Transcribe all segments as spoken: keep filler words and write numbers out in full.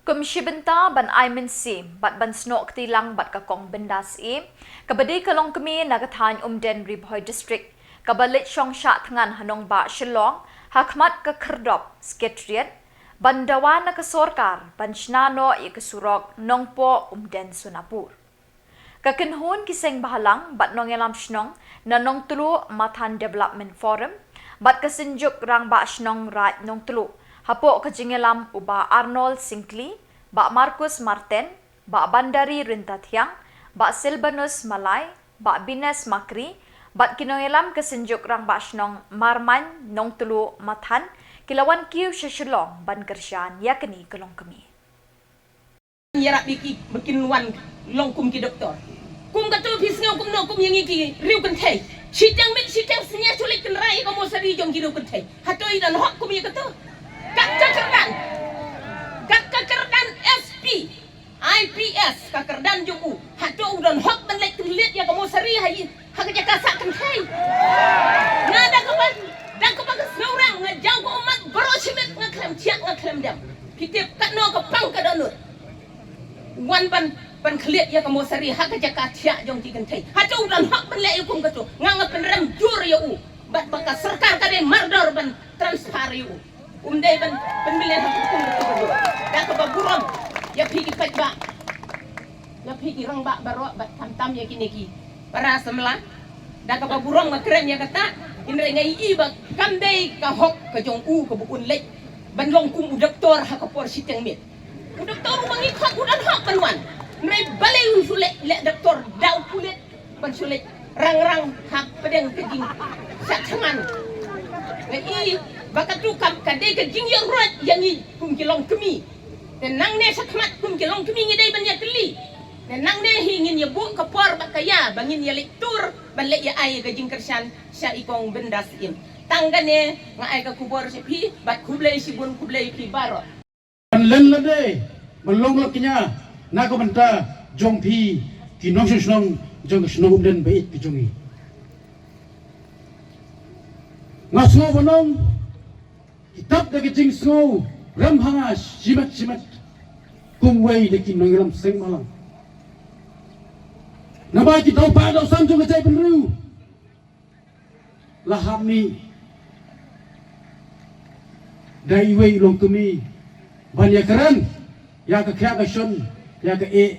Kum shi bynta ban ai mynsiem bad ban snoh kti lang bad ka Kong Bindas Syiem, kaba dei ka longkmie na ka thaiñ Umden, Ri Bhoi District, kaba leit shong shah thngan ha nongbah Shillong, ha khmat ka khyrdop Secretariat, ban dawa na ka sorkar ban shna noh ïa ka surok Nongpoh Umden Sonapur. Ka kynhun ki seng bhalang bad nongïalam shnong na Nongtluh Mathan Development Forum bad ka Synjuk Rangbah Shnong Raid Nongtluh, hapoh ka jingïalam u Bah Arnold Syngkli, Bah Marcus Marten, Bah Bandari Ryntathiang, Bah Silbanus Malai, Bah Bines Makri, bad ki nongïalam ka Synjuk Rangbah Shnong Marmain Nongtluh Mathan, ki la wan kiew sha Shillong ban kyrshan ïa kane ka longkmie. Ïarap ïa ki ba kin wan long kum ki doktor. Kum kato phi sngew kumno kum ïa ngi ki riew kynthei? Shiteng miet shiteng sngi shu leit kynrad ïa ka mosari jong ki riew kynthei. Hato i don hok kum ïa kato? Kat ka kyrdan, kat ka kyrdan S P, I P S, ka kyrdan jong u, hato u don hok ban leit kynrad ïa ka mosari ha i ha ka jaka sah kynthei? Nga da kaba, da kaba ka sngewrang, nga jaw ka ummat baroh shi miet, nga khlem thiah nga khlem dem. Phi tip katno ka pang ka dohnud. Wan ban, ban khlad ïa ka mosari ha ka jaka thiah jong ki kynthei. Hato u don hok ban leh ïa kum kato? Nga, nga pynrem jur ïa u. Bad ba ka sorkar ka dei mardor ban transfer ïa u. Um dei ban, ban pynlong ha ka kum kato. Da kaba burom ïa phi ki paidbah. Ïa phi ki rangbah baroh bad khamtam ïa kine ki para samla. Da kaba burom nga kren ïa kata, hynrei nga ïohi ba kam dei ka hok ka jong u kaba un leit ban long kum u doktor ha ka por shiteng miet. U doktor uba ngi khot u don hok ban wan. Hynrei balei un shu leh, leh doktor da u pulit ban shu leit rang rang ha pdeng ka jingshah thngan. Nga ïohi ba kato kam, ka dei ka jingïaroit ïa ngi kum ki longkmie. Te nangne shakhmat kum ki longkmie ngi dei ban ïatylli. Te nangne hi ngin ïa buh ka por bad ka ïa ba ngin ïa leit tur ban leit ïa ai ka jingkyrshan sha i Kong Bindas Syiem. Tang kane nga ai ka khubor sha phi bad khublei shibun, khublei phi baroh. Ban len lade ban long la kñia na ka bynta jong phi ki nongshong shnong jong ka shnong Umden ba ïeit ka jong ngi. Nga sngew ban ong ki tap da ka jingsngew rem ha nga shimet shimet kum wei da ki nongïalam seng bhalang. Naba ki daw pa daw san jong ka jaitbynriew la hap mih da iwei i longkmie ban ïakren ïa ka khiah ka shon, ïa ka eh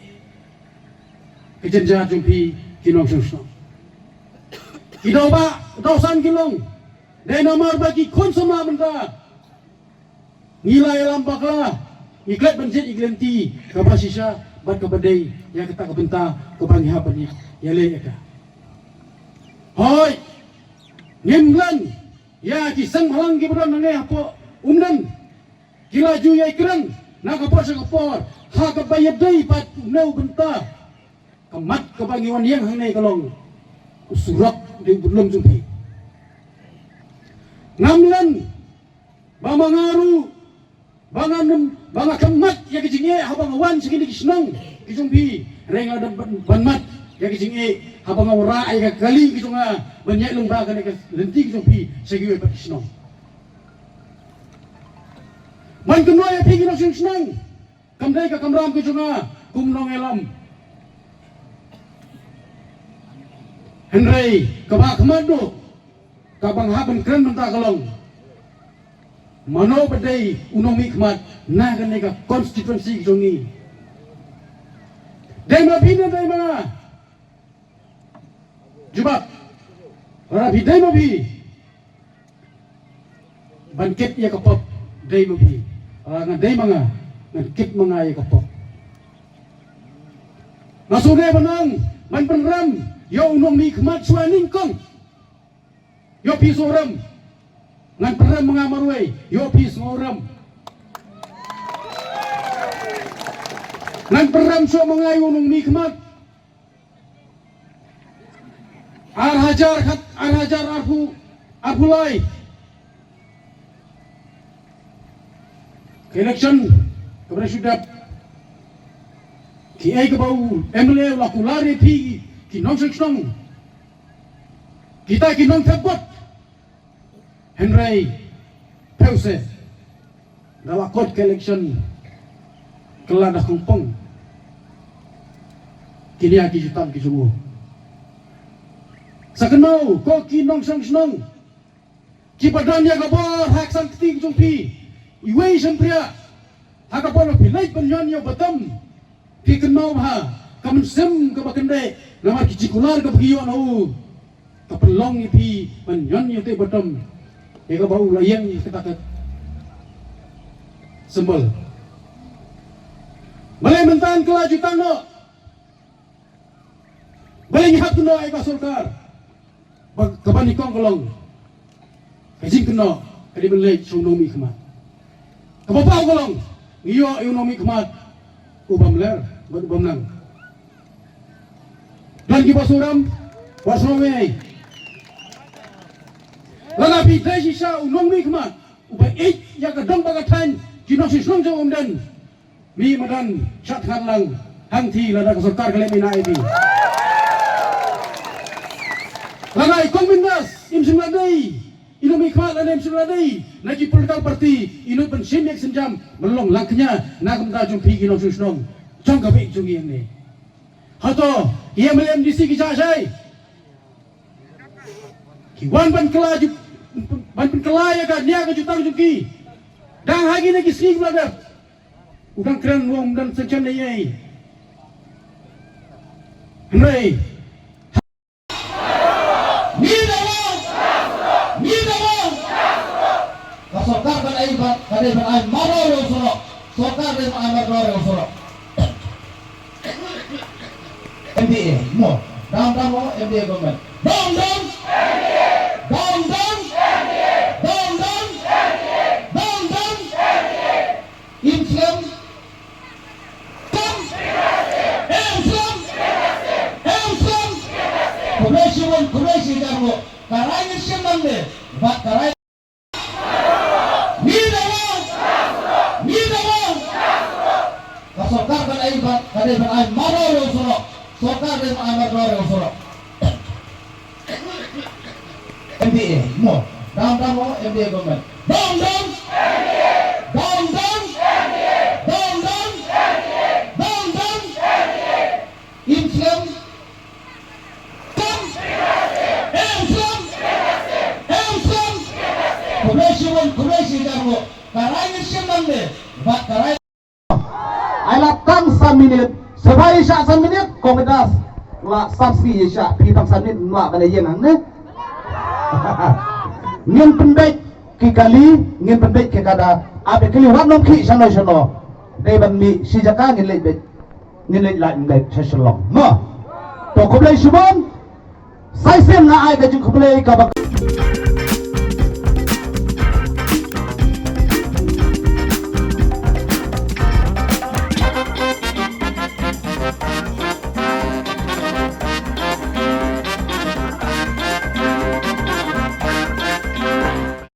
ka jynjar jong phi ki nongshong shnong. Ki daw ba daw san ki long, dei namar ba ki khun samla mynta ngi la ïalam bakla, ngi klet ban jied ïa ki lynti kaba shisha bad kaba dei ïa kata ka bynta kaba ngi hap ban ïaleh ïa ka. Hooid, ngim len ïa ki seng bhalang kiba don hangne hapoh Umden. Ki la ju ïai kren na ka por sha ka por ha kaba ïadei bad une u bynta. Ka mat kaba ngi wan ïeng hangne ka long u surok dei u budlum jong phi. Ngam len ba ma nga ruh ba nga nym, ba nga khlem mat ïa ka jingeh haba nga wan sha kine ki shnong ki jong phi. Hynrei nga dang ban, ban mat ïa ka jingeh haba nga wanrah ïa ka kali ki jong nga ban ïaid lyngba kane ka lynti ki jong phi sha kiwei pat ki shnong. Ban kynnoh ïa phi ki nongshong shnong, kam dei ka kamram ka jong nga kum nongïalam. Hynrei kaba khmat duh kaba nga hap ban kren mynta ka long, mano ba dei u nongmihkhmat na kane ka constituency ka jong ngi? Dei ma phi ne dei ma nga? Jubab. Lada phi dei ma phi ban kit ïa ka pop, dei ma phi. Lada nga dei ma nga, ngan kit ma nga ïa ka pop. Nga sngewdei ban ong ban pynrem ïa u nongmihkhmat shuwa nyngkong. Ïoh phi sngewrem. Ngan pynrem ma nga marwei. Ïoh phi sngewrem. Ngan pynrem shuwa ma nga ïa u nongmihkhmat. Ar hajar khat, ar hajar arphew, arphew lai. Ka election kaba shu dep, kiei kaba u M L A u la kular ïa phi ki nongshong shnong, kita ki nongthep vote. Hynrei phi u se da la kot ka election, Kylla da kongpong. Kine ki jutang ki jong u. Sa kynmaw ko ki nongshong shnong. Ki ba don ïa ka bor ha ka sang kti ki jong phi. Iwei shympriah. Ha ka bor phi leit ban ñion ïa u batam. Phi kynmaw bha ka mynsiem kaba kyndit namar ki jingkular kaba ki ïoh na u. Ka pynlong ïa phi ban ñion ïa u te u batam. Ïa kaba u la ïeng ïa kata ka symbol. Balei mynta ka la jutang noh. Balei ngi hap kynnoh ïa ka sorkar. Ba kaba nyngkong ka long ka jingkynnoh ka dei ban leit sha u nongmihkhmat. Kaba paw ka long ngi ïoh ïa u nongmihkhmat u bym ler bad u bym nang. Don kiba suram wat sngewbha. Lada phi dei shisha u nongmihkhmat uba ïeit ïa ka dong bad ka thaiñ ki nongshong shnong jong u Umden. Mih madan shah thngan lang hangtei lada ka sorkar ka leh mih na I P. Lada i Kong Bindas im shym la dei i nongmihkhmat, lada im shym la dei na ki political party, i nud ban shim ïa ka sienjam ban long langkñia na ka bynta jong phi ki nongshong shnong jong ka beit jong ngi hangne. Hato ki M L A M D C ki jah shai? Ki wan ban kylla ju, ban pynkylla ïa ka nia ka jutang jong ki. Dang ha kine ki sngi ki ba la dep. U dang kren u ong don sanction ne ei. Hynrei. Ngi da wan. Ngi da wan. Ka sorkar ban ai ban, ka dei ban ai mardor ïa u surok. Sorkar dei ban ai mardor ïa u surok. M D A, mo. Dam dam mo, M D A government. Dam dam. Dam dam. Dam dam. Dam dam. Im slem. Slem. Im slem. Im slem. Khublei shibun, khublei shihajar mo. Ka rai ngi shim nangne. Bad ka rai Ngi da wan! Ngi da wan! Ka sorkar ban ai ban, ka dei ban ai mardor ïa u surok. Sorkar dei ban ai mardor ïa u surok. M D A, mo. Dam dam mo, M D A government. Dam dam! Dam dam! Dam dam! Dam dam! Im slem. Slem. Im slem. Im slem. Khublei shibun, khublei shihajar mo. Ka rai ngi shim nangne. Bad ka rai. Ai la tang san minit. Safai ïa shah san minit. Kong Bindas. La san sngi ïa shah. Phi tang san minit. Mo ba la ïeng hangne. Ngin pynbeit ki kali, ngin pynbeit ki kada. Ap ïa kali wat nym khih shano shano. Dei ban mih shi jaka ngin leit beit. Ngin leit lait ngin leit sha Shillong. Mo. To khublei shibun. Sa shisien nga ai ka jingkhublei kaba